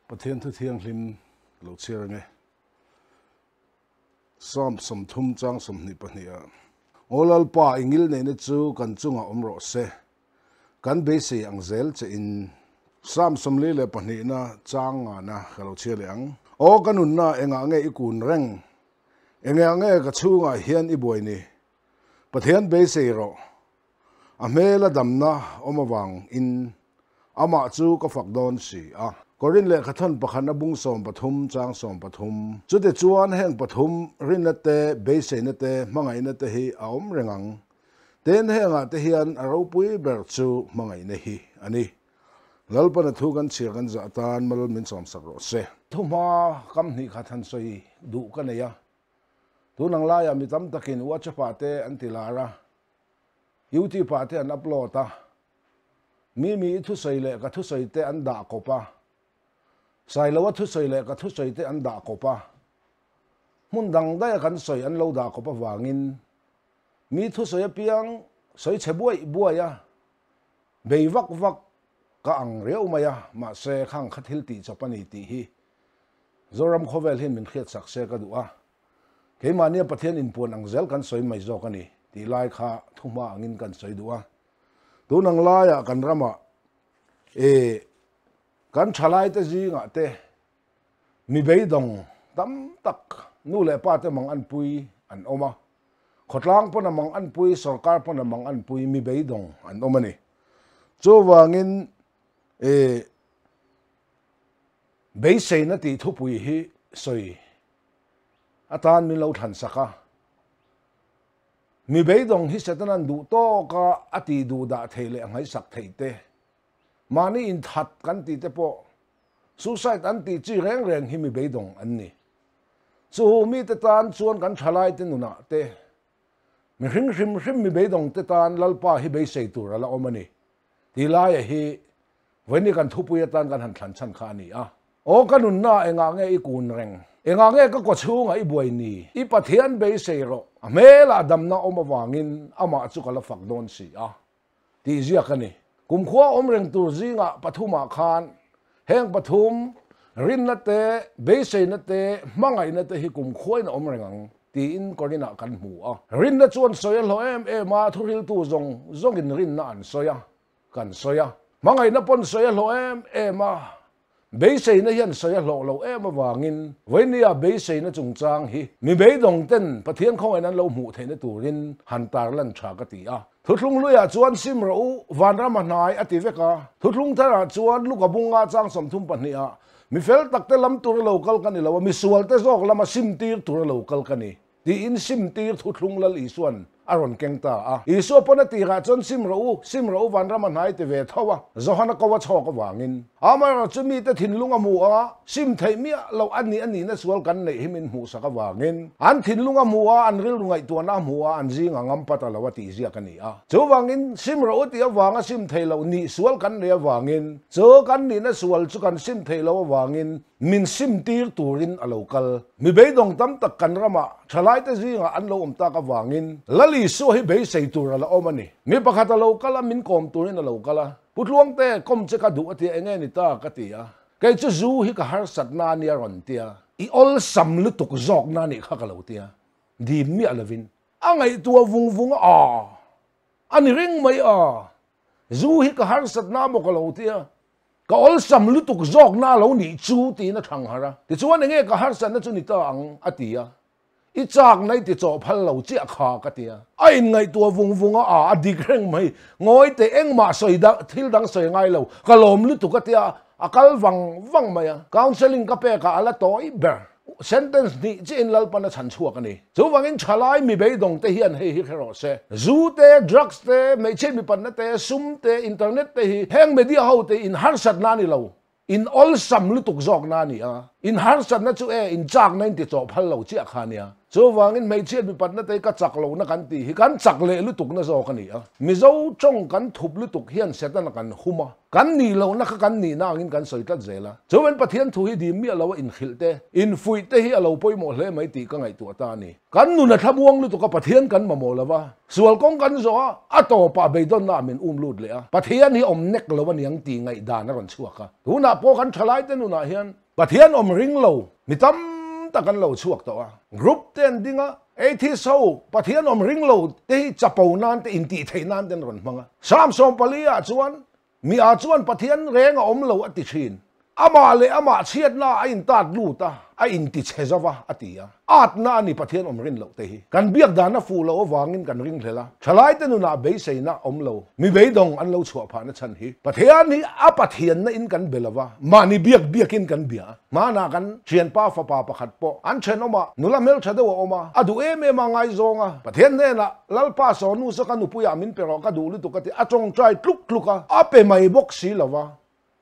Pathian thu thianghlim lo chhiar ange. Psalm 30 chang 22 ah, Aw Lalpa, i ngil neihna chu kan chungah awm rawh se, kan beisei ang zel che in. Psalm 42 na chang ngana ka lo chhiar leh ang. Aw ka nunna, engah nge i kun reng? Engah nge ka chhungah hian i buai ni? Pathian beisei rawh. A hmel a damna awm avang in amah chu ka fak dawn si a. Korin lehkhathawn pakhatna bung 13 chang 13. Chute chuan heng pathum rinna te, beiseina te, hmangaihna te hi a awm reng ang. Tin hengah te hian a ropui ber chu hmangaihna hi a ni. Lalpana thu kan chhiar kan zah atan mal min sawmsak rawh se. Thuhma kam hnih khat han sawi duh ka nei a. Tun ang laiah mi tam takin WhatsApp ah te an ti lar a, YouTube ah te an upload a, mi mi i thusawi leh ka thusawi te an dah kawp a, Sailoa thusawi leh ka thusawi te an dah kawp a, hmun dang daih a kan sawi an lo dah kawp avangin mi thusawi apiang sawi chhe buaih buaih a, bei vak vak ka ang riau mai a, mahse khang kha thil tih chawp a ni tih hi Zoram khawvel hian min hriatsak se ka duh a, keimahnia Pathian inpuan ang zel kan sawi mai zawk a ni tih lai kha thuhma angin kan sawi duh a. Tun ang laiah kan ramah e kan thalaite zingah te mi beidawng tam tak nu leh pa te mang anpui an awm a, khawtlang pawn a mang anpui, sorkar pawn a mang anpui mi beidawng an awm a ni. Chuvangin e Beiseina tih thupui hi sawi atan min lo thlan sak a. Mi beidawng hi Setanan duh tawka a tih duh dah theih leh a ngaihsak theih te, mahni inthat kan tih te pawh suicide an tih chi reng reng hi mi beidawng an ni. Chu mite tan chuan kan thalaite nunah te, mihring hrim hrim mi beidawng te tan Lalpa hi beisei tur a la awm a ni. Tih laia hi Vawiini kan thupui atan kan han thlan chhan kha a ni a. Aw ka nunna engah nge i kun reng? Engah nge ka kawchhungah i buai ni? I Pathian beisei rawh. A hmelah damna awm avangin amah chu ka la fak dawn si a tih ziak a ni. Kumkhua awm reng tur zingah pathumah khan heng pathum rinna te, beiseina te, hmangaihna te hi kumkhuain a awm reng ang tiin Korinah kan hmu a. Rinna chuan sawi a hlawh em em a, thuhriltu zawng zawngin rinna an sawi a. Kan sawi a, hmangaihna pawn sawi a hlawh em em a, beiseina hian sawi a hlawh lo em avangin vawinia beiseina chungchang hi mi beidawng ten Pathian khawngaihna an lo hmuh theihna turin han tarlan tha ka ti a. Thuthlung hluiah chuan sim rawh u, vanram a hnai a ti vek a, thuthlung tharah chuan Luka bunga chang 32 ah mi fel takte lam tura lo kal ka ni lo a, misualte zawk lama sim tir tura lo kal ka ni. Tiin sim tir thuthlung Lal Isua'n a rawn keng ta a. Isua pawn a tirah chuan sim rawh u, sim rawh u vanram a hnai ti ve tho a, Johana ko a chhawk avangin. Amaherawh chu mite thinlung a hmu a, sim theih miah loh a nih a nihna sual kan neih hi min hmuhsak avangin an thinlung a hmu a, an rilru ngaihtuahna a hmu a, an zing a ngam pat a lo a tih ziak a ni a. Chuvangin sim rawh u tih avanga sim theih loh nih sual kan neih avangin chu kan nihna sual chu kan sim theih loh avangin Min sim tir turin a lo kal. Mi beidawng tam tak kan ramah thalaite zingah an lo awm tak avangin Lal Isua hi beisei tur a la awm a ni. Mi pakhat a lo kal a, min kawm turin a lo kal a. Pu Tluangte, kawm che ka duh a tia, enge ni ta? ka ti a. Kei chu zu hi ka harsatna a nia rawn tia. I awlsam lutuk zawkna a nih kha ka lo tia. Dim miah lovin. A ngaihtuah vung vung a, Aa, a ni reng mai a. Zu hi ka harsatna maw ka lo tia. Ka awlsam lutuk zawkna a lo nih chu tiin a thang harh a. Tichuan enge ka harsatna chu ni ta ang a ti a. I chakna i ti chawh phal lo chiah kha ka ti a. A inngaihtuah vung vung a, a a dik reng mai. Ngawi teh engmah sawi dang thil dang sawi ngai lo. Ka lawm lutuk a ti a, a kal vang vang mai a. Counselling ka pek a, a la tawi ber. Sentence hnih chiahin Lalpan a chhan chhuak a ni. Chuvangin thalai mi beidawng te hian hei hi hre rawh se. Zu te, drugs te, hmeichhe mipatna te, sum te, internet te hi heng media ho te in harsatna a ni lo, in awlsam lutuk zawkna a ni a. In harsatna chu e, in chakna in ti chawh phal lo chiah kha nia. Chuvangin hmeichhiat mipatna te hi ka chak lohna kan tih hi kan chak leh lutukna zawk a ni a. Mizo tawng kan thup lutuk hian Setana kan hum a, kan nih lohna kha kan nihna angin kan sawi tlat zel a. Chuan Pathian thu hi dim miah lo a inhrilh te, infuih te hi a lo pawimawh hle mai tih ka ngaihtuah ta a ni. Kan nun a thlamuang lutuk a, Pathian kan mamawh lo va, sual kawng kan zawh a, a tawpah beidawnna ah min um lut leh a, Pathian hi awm nek lo a niang tih ngaihdan a rawn chhuak a. Tunah pawh kan thalaite nunah hian Pathian awm ring lo mi tam tak an lo chhuak tawh a, group te an ding a, atheist ho Pathian awm ring lo te hi chapo nan te intih theih nan te an rawn hmang a. Psalm 14 ah chuan Mi a chuan Pathian reng a awm lo a ti thin. Amah leh amah chhiatna a intat lut a, a inti chhe zo va a ti a. Atna a ni Pathian awm rin loh te hi. Kan biak dan a fuh loh avangin kan ringhlel a. Thalaite nunah beiseina awm lo, mi beidawng an lo chhuah phahna chhan hi. Pathian hi a Pathianna in kan be lo va, mahni biak biakin kan bia a. Hmanah kan thianpa fapa pakhat pawh an thenawmah nula hmeltha deuh a awm a, a duh em em a ngaizawng a. Pathian hnenah Lalpa sawnu saw ka nupuiah min pe rawh ka duh lutuk a ti, a tawngtai tluk tluk a, a pe mai bawk si lo va,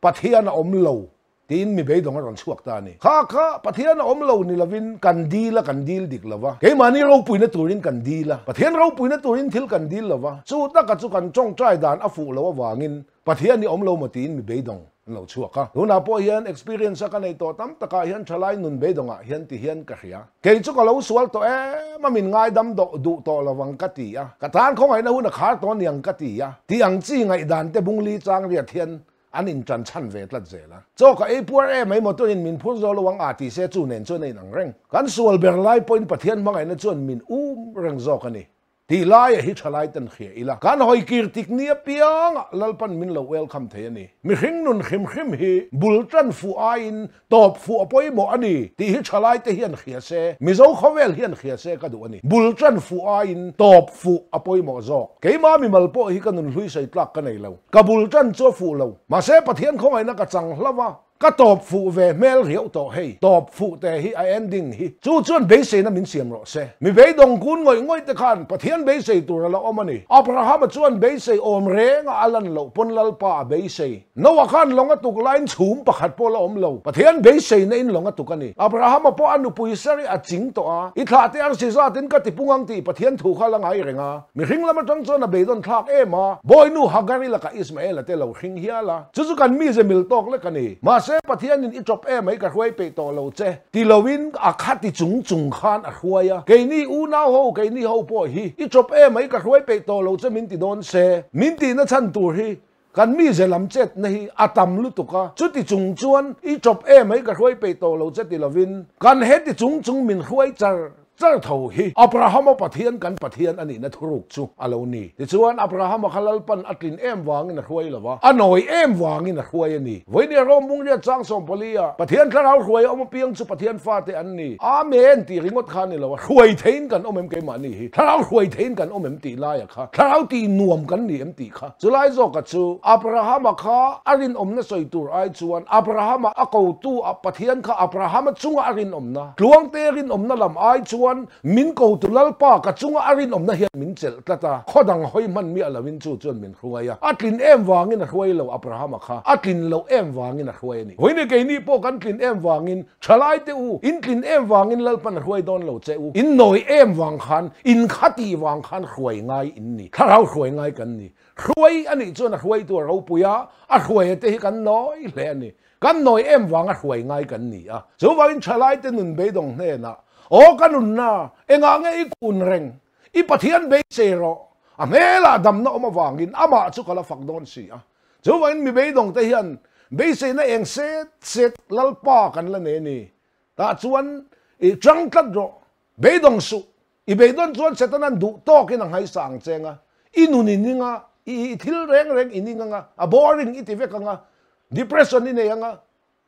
Pathian a awm lo tiin mi beidawng a rawn chhuak ta a ni. Kha kha Pathian a awm lo ni lovin kan dil a, kan dil dik lo va, keimahni ropuina turin kan dil a, Pathian ropuina turin thil kan dil lo va, chu taka chu kan tawngtai dan a fuh loh avangin Pathian i awm lo maw tiin mi beidawng an lo chhuak a. Tunah pawh hian experience a ka nei tawh tam takah hian thalai nun beidawngah hian ti hian ka hria. Kei chu ka lo sual tawh em a min ngaidam dawh duh tawh lo ang ka ti a, ka tan khawngaihna hun a khar tawh niang ka ti a, tih ang chi ngaihdan te bungli chang riat hian an intan chhan ve tlat zel a. Chaw ka ei puar em mai motor in min phur zo lo ang a ti se chu nen chuan a inang reng. Kan sual ber lai pawhin Pathian hmangaihna chuan min um reng zawk a ni. Tih laia hi thalai ten hria ila, kan hawi kir tik ni apiangah Lalpan min lo welcome thei a ni. Mihring nun hrim hrim hi bul tan fuh aiin tawp fuh a pawimawh a ni tih hi thalai te hian hria se, Mizo khawvel hian hria se ka duh a ni. Bul tan fuh aiin tawp fuh a pawimawh zawk. Keimah mimal pawh hi ka nun hlui sawi tlak ka nei lo. Ka bul tan chu a fuh lo. Mahse Pathian khawngaihna ka chang hlauh a. Ka tawp fuh ve hmel riauh tawh hei, tawp fuh te hi a ending hi chu chuan beiseina min siam rawh se. Mi beidawng kun ngawih ngawih te khan Pathian beisei tur a la awm a ni. Abrahama chuan beisei awm renga a lan loh pawn Lalpa a beisei. Noah khan lawng a tuk laiin chhum pakhat pawh la awm lo. Pathian beiseina in lawng a tuk a ni. Abrahama pawh a nupui Sari a ching tawh a, I thlah te arsi zatin ka ti pung ang tih Pathian thu kha la ngai reng a. Mihring lam atang chuan a beidawn thlak em a, Bawinu Hagari lakah Ismaela te lo hring hial a, chu chu kan mize mil tawk lek a ni. Mahse, Pathianin i chawp em mai ka hruai peih tawh lo che, ti loin a khati chung chung khan a hruai a. Keini unau ho, keini ho pawh hi i chawp em mai ka hruai peih tawh lo che min ti dawn se, min tihna chhan tur hi kan mize lam chetna hi a tam lutuk a, chuti chung chuan i chawp em mai ka hruai peih tawh lo che ti lovin kan heti chung chung min hruai char Char tho hi Abrahama Pathian kan Pathian a nihna thuruk chu a lo ni. Tichuan, Abrahama kha Lalpan a tlin em vangin a hruai lo va, a nawi em vangin a hruai a ni. Vawinia Rom bungriat chang 14 a Pathian thlarau hruai a awm apiang chu Pathian fate an ni. Amen tih ringawt kha a ni lo a, hruai theiin kan awm em keimahni hi? Thlarau hruai theiin kan awm em tih laia kha? Thlarau tih nuam kan ni em tih kha? Chulai zawka chu Abrahama kha a rinawmna sawi tur ai chuan Abrahama a kotu a Pathian kha Abrahama chunga a rinawmna, tluangte rinawmna lam ai chuan min kotu Lalpa ka chunga a rinawmna hian min chelh tlat a, khaw dang hawi hman miah loin chu chuan min hruai a. A tlin em vangin a hruai lo Abrahama kha, a tlin loh em vangin a hruai a ni. Vawiin keini pawh kan tlin em vangin Thalai te u, in tlin em vangin Lalpan a hruai dawn lo che u. In nawi em vang khan, in kha tih vang khan hruai ngai in ni. Thlarau hruai ngai kan ni. Hruai a nih chuan a hruaitu a ropui a, a hruaia te hi kan nawi hle a ni. Kan nawi em vanga hruai ngai kan ni a. Chuvangin thalai te nun beidawng hnenah, Aw ka nunna, engah nge i kun reng? I Pathian beisei rawh. A hmelah damna awm avangin amah chu ka la fak dawn si a. Chuvangin mi beidawng te hian beiseina eng set set Lalpa kan la nei a ni. Tah chuan i chang tlat rawh, beidawng suh. I beidawn chuan Setana'n duh tawkin a nghaisa ang che anga, i nun i ning a, i thil reng reng i ning anga, a boring i ti vek anga, depression i nei anga,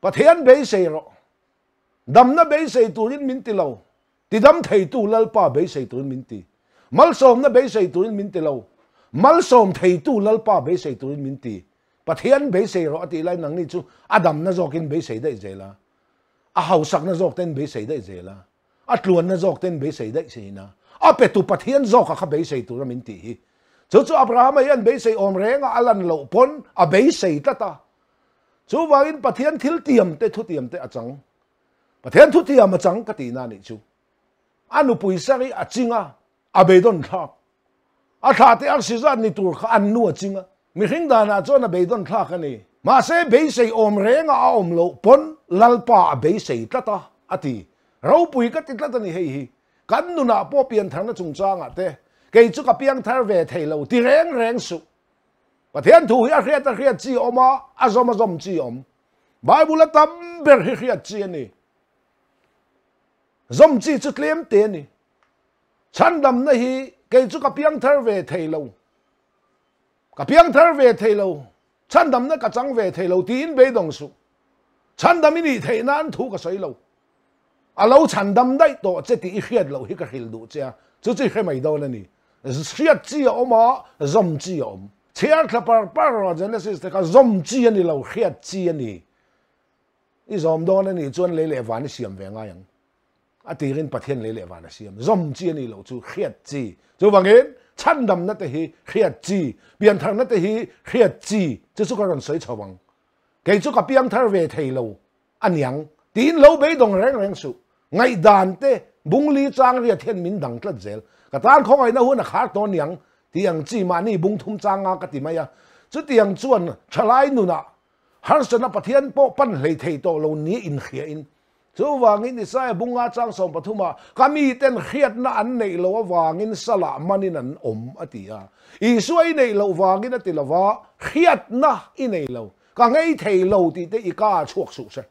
Pathian beisei rawh. Damna beisei turin min ti lo. Tidam theitu Lalpa beisei turin min ti. Malsawmna beisei turin min ti lo. Malsawm theitu Lalpa beisei turin min ti. Pathian beisei rawh a tih lai nangni chu a damna zawkin beisei daih zel a. A hausakna zawk ten beisei daih zel a. A tluanna zawk ten beisei daih si a. A petu Pathian zawka kha beisei tura min tih hi. Chu chu Abrahama hian beisei awm renga a lan loh pawn a beisei tlat a. Chuvangin Pathian thil tiam te thutiam te a chang. Pathian thutiam a chang ka tihna a nih chu. A nupui Sari a ching a, a beidawn thlak. A thlah te arsi zat ni tur kha an nu a ching a, mihring danah chuan a beidawn thlak a ni. Mahse beisei awm renga a awm loh pawn Lalpa a beisei tlat a, a ti. Ropui ka ti tlat a ni hei hi. Kan nunah pawh piantharna chungchangah te kei chu ka piangthar ve thei lo ti reng reng suh. Pathian thu hi a hriat a hriat chi a awm a, a zawm a zawm chi a awm. Bible a tam ber hi hriat chi a ni. Zawm chi chu tlem te a ni. Chhandamna hi kei chu ka piangthar ve thei lo. Ka piangthar ve thei lo. Chhandamna ka chang ve thei lo tiin beidawng suh. Chhandam i nih theih nan thu ka sawi lo. A lo chhandam daih tawh che tih i hriat loh hi ka hrilh duh che a, chu chu i hre mai dawn a ni. Hriat chi a awm a, zawm chi a awm. Chhiar thla par par rawh Genesis te kha zawm chi a ni lo, hriat chi a ni. I zawm dawn a nih chuan lei leh van i siam ve ngai ang. A tirin Pathian lei leh van a siam. Zawm chi a nih loh chu hriat chi. Chuvangin chhandamna te hi hriat chi, piantharna te hi hriat chi, chu chu ka rawn sawi chho ang. Kei chu ka piangthar ve thei lo a niang tiin lo beidawng reng reng suh. Ngaihdan te bungli chang riat hian min dang tlat zel. Ka tan khawngaihna hun a khar tawh niang tih ang chi mahni bung thum chang a ka ti mai a. Chutiang chuan thalai nunah harsatna Pathian pawh pan hlei thei tawh lo nia inhriain Chuvangin Isaiah bunga chang sawmpathumah ka miten hriatna an neih loh avangin salah manin an awm a ti a. Isua i neih loh vangin a ti lo va, hriatna i nei lo. Ka nghei thei lo tih te i ka ah chhuak suh se.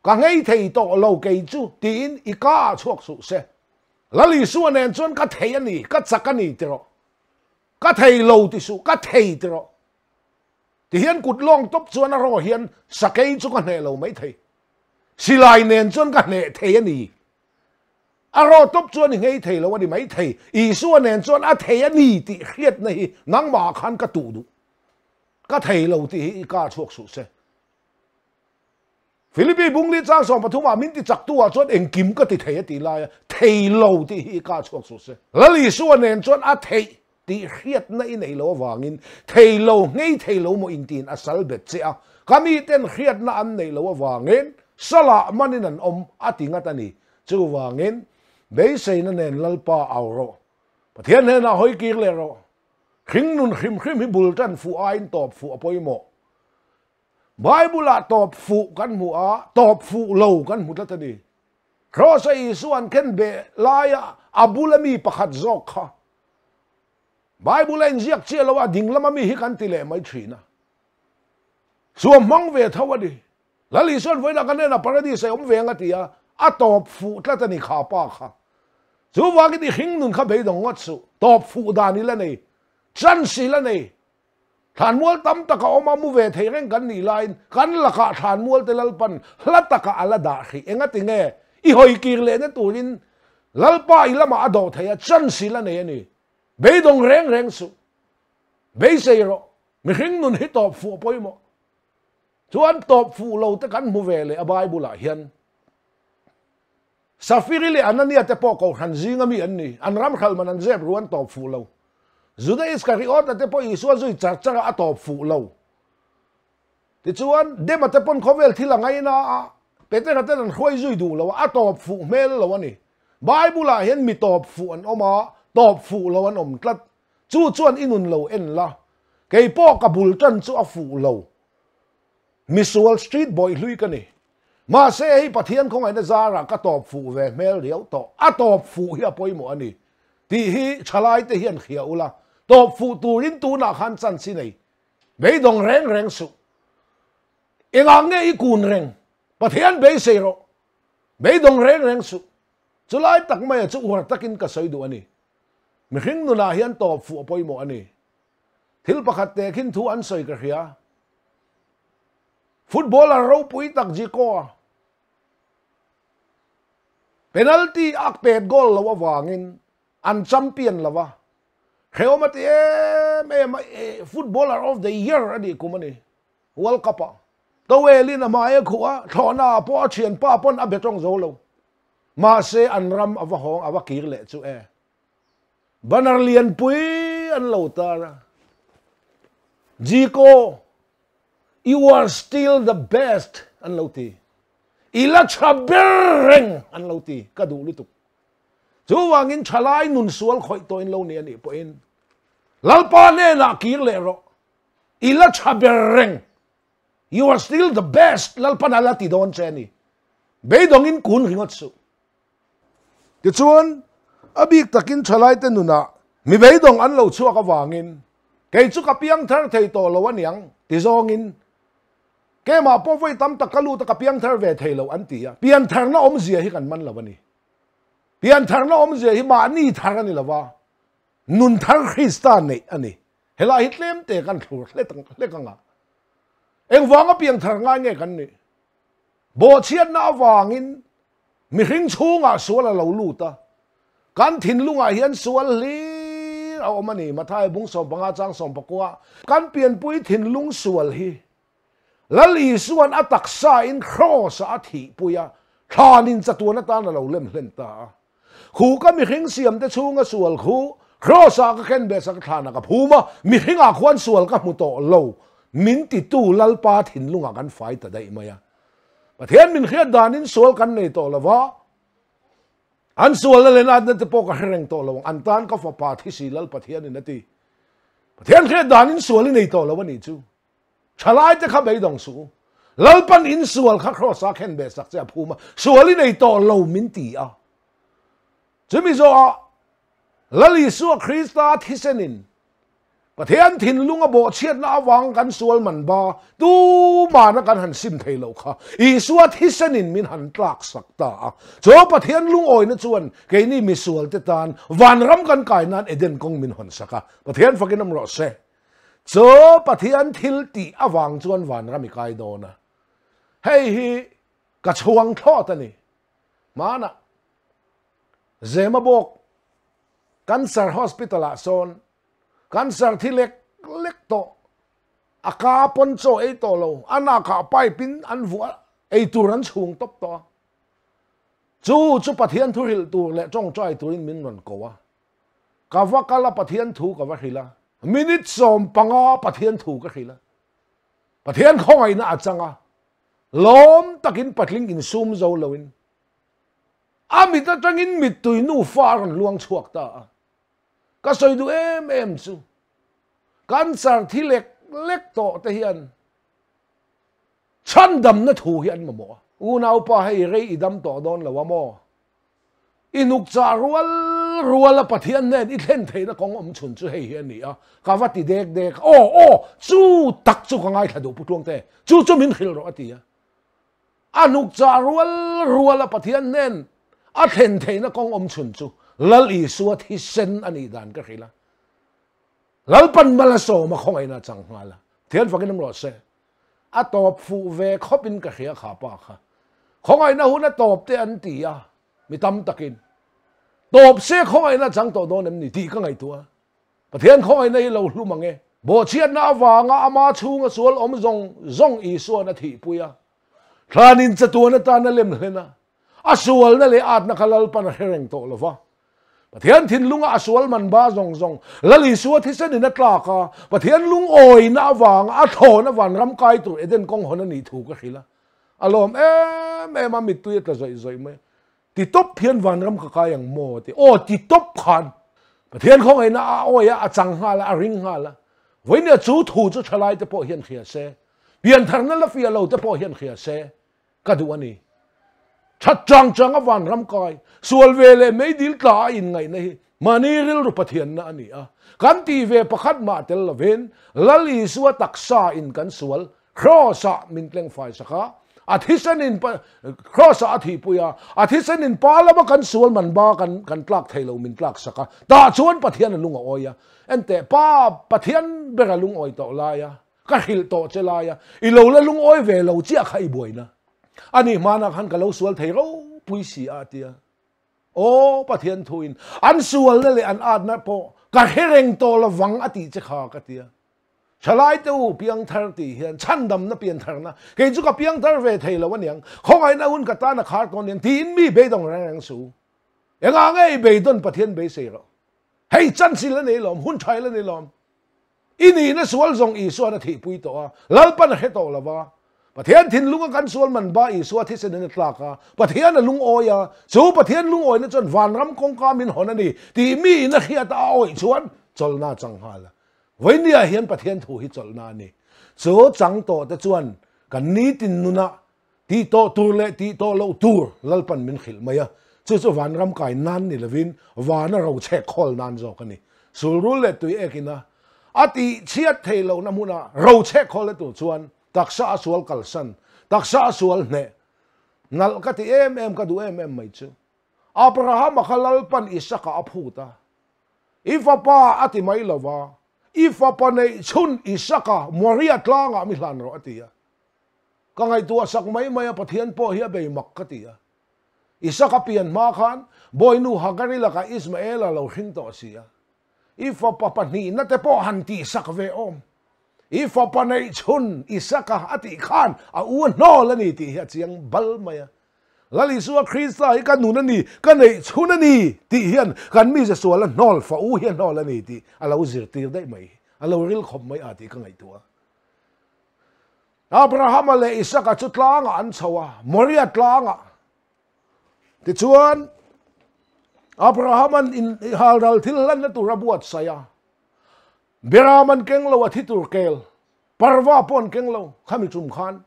Ka nghei thei tawh lo kei chu tiin i ka ah chhuak suh se. Lal Isua nen chuan ka thei a ni, ka chak a ni ti rawh. Ka thei lo ti suh, ka thei ti rawh. Tihian kut lawng tawp chuan a raw hian sakei chu ka hneh lo mai thei. Silai nen chuan ka hneh thei a ni. A raw tawp chuan i nghei thei lo a ni mai thei. Isua nen chuan a thei a ni tih hriatna hi nangmah ah khan ka tuh duh. Ka thei lo tih hi i ka chhuak suh se. Philippi bungli chang 13 ah min ti chaktu ah chuan engkim ka ti thei a tih lai a, thei lo tih hi i ka chhuak suh se. Lal Isua nen chuan a theih tih hriatna i neih loh avangin thei lo, nghei thei lo maw intiin a sal bet che a, ka miten hriatna an neih loh avangin salah manin an awm a ti ngat a ni. Chuvangin beiseina nen Lalpa au rawh, Pathian hnenah hawi kir leh rawh. Hringnun hrim hrim hi bul tan fuh aiin tawp fuh a pawimawh. Bible-ah tawp fuh kan hmu a, tawp fuh lo kan hmu tlat a ni. Kraws-a Isua an khen beh laia a bula mi pakhat zawk kha Bible-a inziak chiah lo a, ding lama mi hi kan ti leh mai thin a. Suam hmang ve tho a ni. Lal Isua'n vawiinah kan hnenah Paradis a awm ve ang a ti a, a tawp fuh tlat a ni kha pa kha. Chuvangin i hringnun kha beidawng ngawt suh, tawp fuh dan i la nei, chance i la nei. Thlanmual tam taka awm a, mu ve thei reng kan nih laiin kan lakah thlanmual te Lalpan hla takah a la dah hrih. Engati nge i hawi kir lehna turin Lalpa i lamah a dawh thei a, chance i la nei a ni. Beidawng reng reng suh. Beisei rawh. Mihring nun hi tawp fuh a pawimawh. Chuan tawp fuh lo te kan hmu ve leh a Bible ah hian. Safiri leh Anania te pawh Kohhran zinga mi an ni. An ram hralh man an zep ru an tawp fuh lo. Juda Iskariota te pawh Isua zui char char a a tawp fuh lo. Tichuan, Dema te pawn khawvel thil a ngaina a, Petera ten an hruai zui duh lo a, a tawp fuh hmel lo a ni. Bible ah hian mi tawp fuh an awm a, tawp fuh lo an awm tlat. Chu chuan i nun lo en la. Kei pawh ka bul tan chu a fuh lo. Misual street boy hlui ka ni. Mahse hei Pathian khawngaihna zarah ka tawp fuh ve hmel riau tawh. A tawp fuh hi a pawimawh a ni tih hi thalai te hian hria ula. Tawp fuh turin tunah khan chance i nei. Beidawng reng reng suh. Engah nge i kun reng? Pathian beisei rawh. Beidawng reng reng suh. Chulai tak maia chu uar takin ka sawi duh a ni. Mihring nunah hian tawp fuh a pawimawh a ni. Thil pakhat teh khin thu an sawi ka hria. Footballer ropui tak Zico a penalty a pet goal lo avangin an champion lo a. Hrehawm a ti em em a, footballer of the year a nih kum a ni World Cup ah. Towel in a hmai a khuh a, thlawhna ah pawh a thianpa pawn a be tawng zo lo. Mahse an ram a va hawng a va kir leh chu e. Banner lianpui an lo tar a. Zico, you are still the best an lo ti. I la tha ber reng an lo ti, ka duh lutuk. Chuvangin thalai nun sual khawih tawhin lo ni a nih pawhin Lalpa hnenah kir leh rawh, i la tha ber reng, you are still the best, Lalpan a la ti dawn che a ni. Beidawngin kun ringawt suh. Tichuan, a bik takin thalaite nunah mi beidawng an lo chhuak avangin kei chu ka piang thar thei tawh lo aniang ti zawngin Keimah pawh vawi tam tak ka lut a ka piangthar ve thei lo an ti a, piantharna awmzia hi kan man lo a ni. Piantharna awmzia hi mahni thar a ni lo va, nun thar Krista neih a ni. Helai hi tlem te kan thlur hlek ang a. Engvanga piangthar ngai nge kan nih? Bawhchhiatna avangin mihring chhungah sual a lo lut a, kan thinlungah hian sual hlir a awm a ni. Matthai bung 15 chang 19 kan pianpui thinlung sual hi Lal Isua'n a taksa in Kraws ah a thihpui a, thlanin chatuan atan a lo lem hlen ta a. Khu ka mihring siamte chhunga sual khu Kraws ah ka khen beh sak a thlanah ka phum a, mihring ah khuan sual ka hmu tawh lo, min titu Lalpa thinlungah kan fai ta daih mai a. Pathian min hriat danin sual kan nei tawh lo va, an sualna leh natna te pawh ka hre reng tawh lo ang, an tan ka fapa thisi Lal Pathianin a ti. Pathian hriat danin sual i nei tawh lo a nih chu. Thalaite kha beidawng suh u. Lalpan in sual kha Kraws a khen beh sak che a phum a, sual i nei tawh lo min ti a. Chumi zawhah Lal Isua Krista thisenin Pathian thinlung a bawhchhiatna avang kan sual man ba tumana kan han sim thei loh kha Isua thisenin min han tlak sak ta a. Chu Pathian lungawina chuan keini misualte tan vanram kan kai nan Eden kawng min hawn sak a. Pathian fakin awm rawh se. Chu Pathian thil tih avang chuan vanram i kai dawn a. Hei hi ka chhuang thlawt a ni. Hmanah Zemabawk Cancer Hospital ah sawn cancer thi lek lek tawh, a ka pawn chaw ei tawh lo, a nakah pipe in an vuah ei tur an chhung tawp tawh a. Chu chu Pathian thu hrilh tur leh tawngtai turin min rawn ko a. Ka va kal a Pathian thu ka va hrilh a, minute 15 Pathian thu ka hrilh a, Pathian khawngaihna a chang a, lawm takin patling insum zo loin a mit atangin mittui nufa a rawn luang chhuak ta a. Ka sawi duh em em chu cancer thi lek lek tawh te hian chhandamna thu hi an mamawh a. Unaupa hei rei i dam tawh dawn lo a maw? I nuk chah rual rual a Pathian nen i thlen theihna kawng awm chhun chu hei hi a ni a, ka va ti dek dek a, aw aw chu tak chu ka ngaithla duh Pu Tluangte, chu chu min hrilh rawh a ti a. A nuk chah rual rual a Pathian nen a thlen theihna kawng awm chhun chu Lal Isua thisen a nih dan ka hrilh a. Lalpan mal a sawm a khawngaihna a chang nghal a, Pathian fakin awm rawh se. A tawp fuh ve khawpin ka hria kha pa kha. Khawngaihna hun a tawp te an ti a, mi tam takin. Tawp se khawngaihna chang tawh dawn em ni tih ka ngaihtuah a. Pathian khawngaihna hi lo hlum ang e. Bawhchhiatna avanga ama chhunga sual awm zawng zawng Isua'n a thihpui a. Thlanin chatuan atan a lem hlen a. A sualna leh atna kha Lalpan a hre reng tawh lo va. Pathian thinlunga a sual man ba zawng zawng Lal Isua thisenin a tlak a, Pathian lungawina avanga a thlawn a vanram kai tur Eden kawng hawn a nih thu ka hrilh a. A lawm em em a, mittui a tla zawih zawih mai a. Ti tawp hian vanram ka kai ang maw a ti. Aw ti tawp khan Pathian khawngaihna a awi a, a chang nghal a, a ring nghal a. Vawinia chu thu chu thalaite pawh hian hria se, piantharna la fiah lo te pawh hian hria se, Ka duh a ni. That chang chang a vanram kai, sual ve leh meidil tla a inngaihna hi mahni rilru Pathianna a ni a. Kan tih ve pakhat mah tel lovin Lal Isua taksa in kan sual Kraws ah min tleng fai sak a, a thisen in Kraws ah a thihpui a, a thisen in pa lama kan sual man ba kan kan tlak thei lo min tlak sak a, tah chuan Pathian a lung a awi a. Enteh pa Pathian ber a lungawi tawh lai a. Ka hrilh tawh che lai a, i lo la lungawi ve lo chiah kha i buaina. A nih hmanah khan ka lo sual thei ropui si a, a ti a. Aw, Pathian thuin an sualna leh an atna pawh ka hre reng tawh lovang a tih che kha, ka ti a. Thalai te u, piangthar tih hian chhandamna piantharna, kei chu ka piangthar ve thei lo aniang, khawngaihna hun ka tan a khar tawn aniang tiin mi beidawng reng reng suh u. Engah nge i beidawn Pathian beisei rawh. Hei chanchil a nei lawm, hun thail a nei lawm. I nihna sual zawng Isuan a thihpui tawh a, Lalpan a hre tawh lo va. Pathian thinlunga kan sual man ba Isua thisen in a tlak a, Pathian a lungawi a, chu Pathian lungawina chuan vanram kawngka min hawn a ni tih mi in a hriat a a awih chuan chawlhna a chang nghal a. Vawinia hian Pathian thu hi chawlhna a ni. Chu chang tawh te chuan kan nitin nunah tih tawh tur leh tih tawh loh tur Lalpan min hrilh mai a, chu chu vanram kai nan ni lovin vana rochek khawl nan zawk a ni. Sulrul leh tui ekin a a tih chhiat thei lohna hmuna rochek khawl na tur chuan taksa a sual kalsan, taksa a sual hneh nalh ka ti em em, ka duh em em mai chu. Abrahama kha Lalpan Isaka a phut a, I fapa a ti mai lova, I fapa neih chhun Isaka Moria tlangah mi hlan rawh a ti a. Ka ngaihtuah sak mai mai a, Pathian pawh hi a bei mak ka ti a. Isaka pian hma khan Bawinu Hagari lakah Ismaela lo hring tawh si a. I fapa pahnihna te pawh han tihsak ve awm. I fapa neih chhun Isaka a tih khan a u a hnawl a ni tih hi a chiang bal mai a. Lal Isua Krista hi ka nun a ni, ka neih chhun a ni tih hian kan mize sual a hnawl, fa u hi a hnawl a ni tih a lo zirtir daih mai. A lo ril khawp mai a tih ka ngaihtuah a. Abrahama leh Isaka chu tlangah an chho a, Moria tlangah. Tichuan, Abrahaman in halral thil hlanna tur a buatsaih a, Beram an keng lo a thi tur kel, parva pawh an keng lo khami tum khan.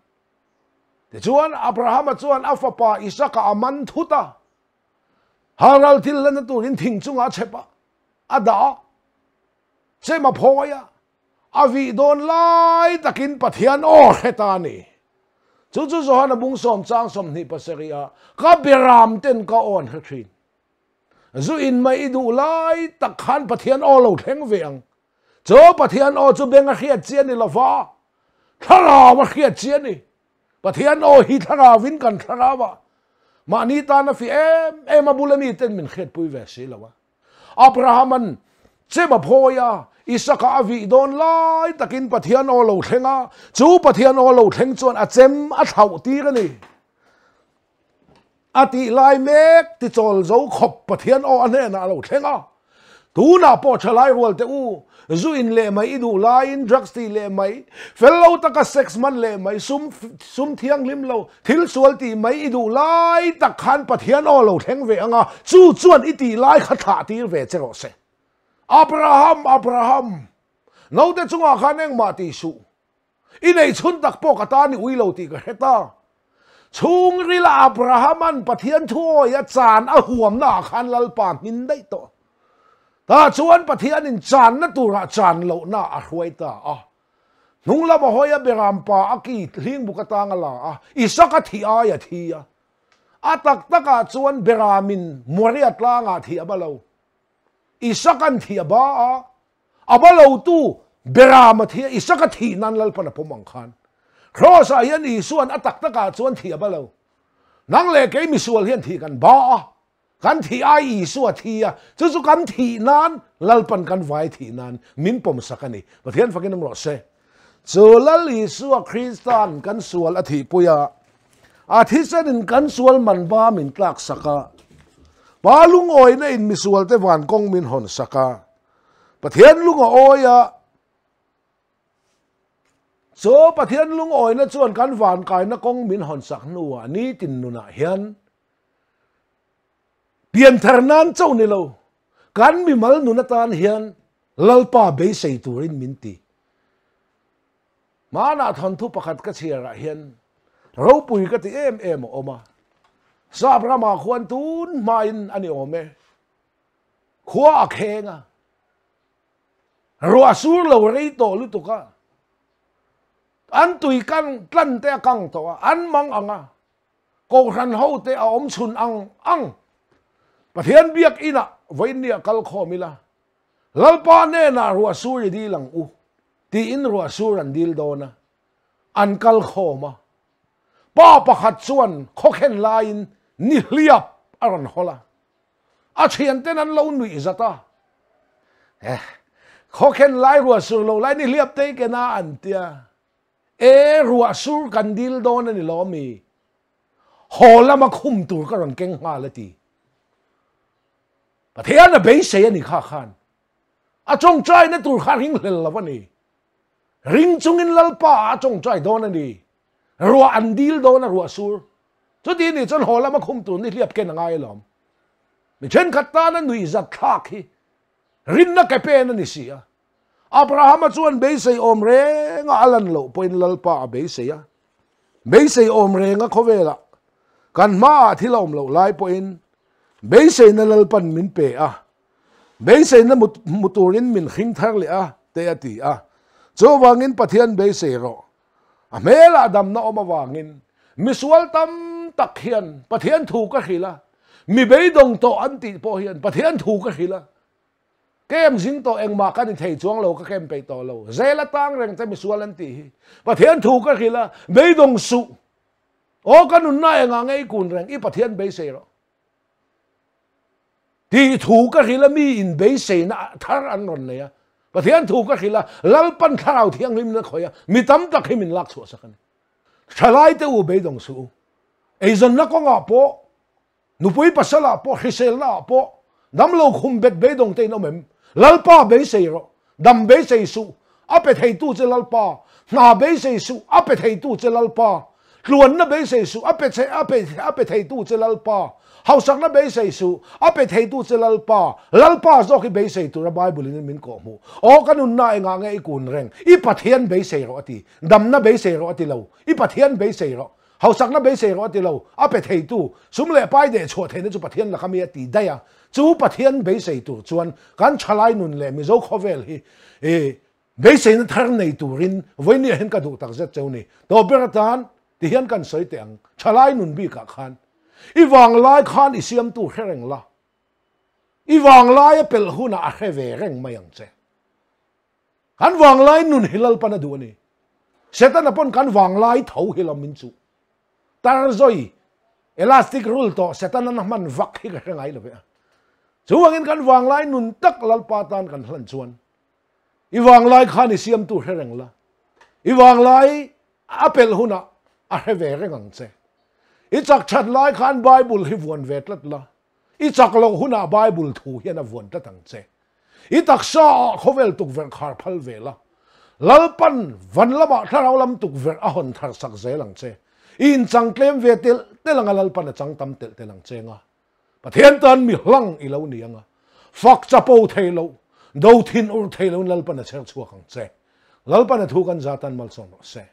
Tichuan, Abrahama chuan a fapa Isaka a man thut a, halral thil hlanna turin thing chungah a chhep a, a dah a, chem a phawi a, A vih dawn lai takin Pathian aw hre ta a ni. Chu chu Johana bung sawm chang 27 ah ka beram ten ka aw an hre thin. Zu in mai i duh lai tak khan Pathian aw lo thleng ve ang. Chu Pathian aw chu beng a hriat chi a ni lova, thlarau a hriat chi a ni. Pathian aw hi thlarauin kan thlarau a, mahni tan a fiah em em a bula miten min hriatpui ve si lo a. Abrahaman chem a phawi a, Isaka a vih dawn lai takin Pathian aw lo thleng a, chu Pathian aw lo thleng chuan a chem a thlauh tir a ni. A tih lai mek tichawl zo khawp Pathian aw a hnenah a lo thleng a. Tunah pawh thalai rual teh u, zu in leh mai i duh laiin drugs tih leh mai, fel lo taka sex hman leh mai, sum sum thianghlim lo, Thil sual tih mai i duh lai tak khan Pathian aw lo thleng ve ang a, chu chuan i tih lai kha thlah tir ve che rawh se. Abraham, Abraham, naute chungah khan engmah tih suh. I nei chhun tak pawh ka tan i ui lo tih ka hre ta. Chhungrila Abrahaman Pathian thuawi a chan a huamna ah khan Lalpa hmin daih tawh. Tah chuan Pathianin channa turah chan lohna a hruai ta a. Hnung lama hawi a beram pa a ki hling buk atang a la a, Isaka thih ai a thi a. A tak takah chuan beramin Moria tlangah thih a ba lo. Isaka'n thih a ba a, a ba lotu beram a thi a, Isaka thih nan Lalpan a pawm ang khan. Kraws-ah hian Isua'n a tak takah chuan thih a ba lo. Nang leh kei misual hian thih kan ba a. Kan thih ai Isua thi a, chu chu kan thih nan Lalpan kan vai thih nan min pawmsak a ni. Pathian fakin awm rawh se. Chu Lal Isua Krista'n kan sual a thihpui a, a thisenin kan sual man ba min tlaksak a, Pa lungawina in misualte van kawng min hawnsak a, Pathian lung a awi a, Chu Pathian lungawina chuan kan van kaina kawng min hawnsak hnuah nitin nunah hian Pianthar nan chauh ni lo, kan mimal nun atan hian Lalpa beisei turin min ti. Hmanah thawnthu pakhat ka chhiarah hian ropui ka ti em em a awm a, Sap ramah khuan tun hmain a ni awm e, khua a kheng a, ruah sur lo rei tawh lutuk a, an tui kang tlan te a kang tawh a, an mang ang a, Kohhran hote a awm chhun ang ang. Pathian biak inah vawiinniah kal khawm ila, Lalpa hnenah ruah sur i dil ang u, tiin ruah sur an dil dawn a, an kal khawm a. Pa pakhat chuan khawkhen laiin ni hliap a rawn hawl a, a thianten an lo nuih zat a, Eh, khawkhen lai ruah sur lo lai ni hliap tei kena an tia. E ruah sur kan dil dawn a ni lo ami? Haw lama khum tur ka rawn keng nghal a ti. Pathian a beisei a ni kha khan. A tawngtaina tur kha ring hlel lo a ni. Ring chungin Lalpa a tawngtai dawn a ni. Ruah an dil dawn a ruah sur. Chuti nih chuan haw lama khum tur nihliap ken a ngai alawm. Mi thenkhat tana nuihzat thlak hi rinna ke pen a ni si a. Abrahama chuan beisei awm renga a lan loh pawhin Lalpa a beisei a. Beisei awm renga khawvelah kan hmaah thil a awm loh lai pawhin beiseina Lalpan min pe a. Beiseina hmu turin min hring thar leh a te a ti a. Chuvangin Pathian beisei rawh. A hmelah damna awm avangin misual tam tak hian Pathian thu ka hrilh a, mi beidawng tawh an tih pawh hian Pathian thu ka hrilh a. Kem zing tawh engmah ka ni thei chuang lo, ka kem peih tawh lo. Zel atang reng che misual an tih hi. Pathian thu ka hrilh a, beidawng suh. Aw ka nunna engah nge i kun reng, i Pathian beisei rawh. Tih thu ka hrilh a, mi in beiseina thar an rawn nei a. Pathian thu ka hrilh a, Lalpan thlarau thianghlim na khawih a, mi tam tak hi min lak chhuah sak a ni. Thalai te u beidawng suh u. Eizawnna kawngah pawh, nupui pasalah pawh, hriselna ah pawh, damlo khum bet beidawng te in awm em? Lalpa beisei rawh, dam beisei suh, a pe theitu che Lalpa, hna beisei suh, a pe theitu che Lalpa, Tluanna beisei suh, a pe che, a pe, a pe theitu che Lalpa. Hausakna beisei suh, a pe theitu che Lalpa. Lalpa zawk hi beisei tura Bible in min kawh hmuh. Aw ka nunna engah nge i kun reng? I Pathian beisei rawh a ti. Damna beisei rawh a ti lo. I Pathian beisei rawh. Hausakna beisei rawh a ti lo. A pe theitu, sum leh pai deh chhuah theihna chu Pathian laka mi a ti daih a. Chu Pathian beisei tur chuan kan thalai nun leh Mizo khawvel hi i Beiseina thar nei turin vawinia hian ka duh tak zet cheu ni. Tawp ber atan ti hian kan sawi teh ang, thalai nun bikah khan i vanglai khan i siamtu hre reng la, i vanglai a pelh hunah a hre ve reng mai ang che. Kan vanglai nun hi Lalpan a duh a ni. Setana pawn kan vanglai tho hi lam min chuh. Tarzawi elastic rul tawh Setana na hman vak hi ka hre ngai lo ve a. Chuvangin kan vanglai nun tak Lalpa tan kan hlan chuan I vanglai khan i siamtu hre reng la, i vanglai a pelh hunah a hre ve reng ang che. I chak that lai khan Bible hi vuan ve tlat la, i chak loh hunah Bible thu hian a vuan tlat ang che. I taksa ah khawvel tukverh khar phal ve la, Lalpan van lamah thlarau lam tukverh a hawn thar sak zel ang che. I inchang tlem ve telh telh anga Lalpan a chang tam telh telh ang che nga. Pathian tan mi hlang i lo ni anga, fak chapo thei lo, do thin ur thei loin Lalpan a chher chhuak ang che. Lalpan a thu kan za tan malsawm rawh se.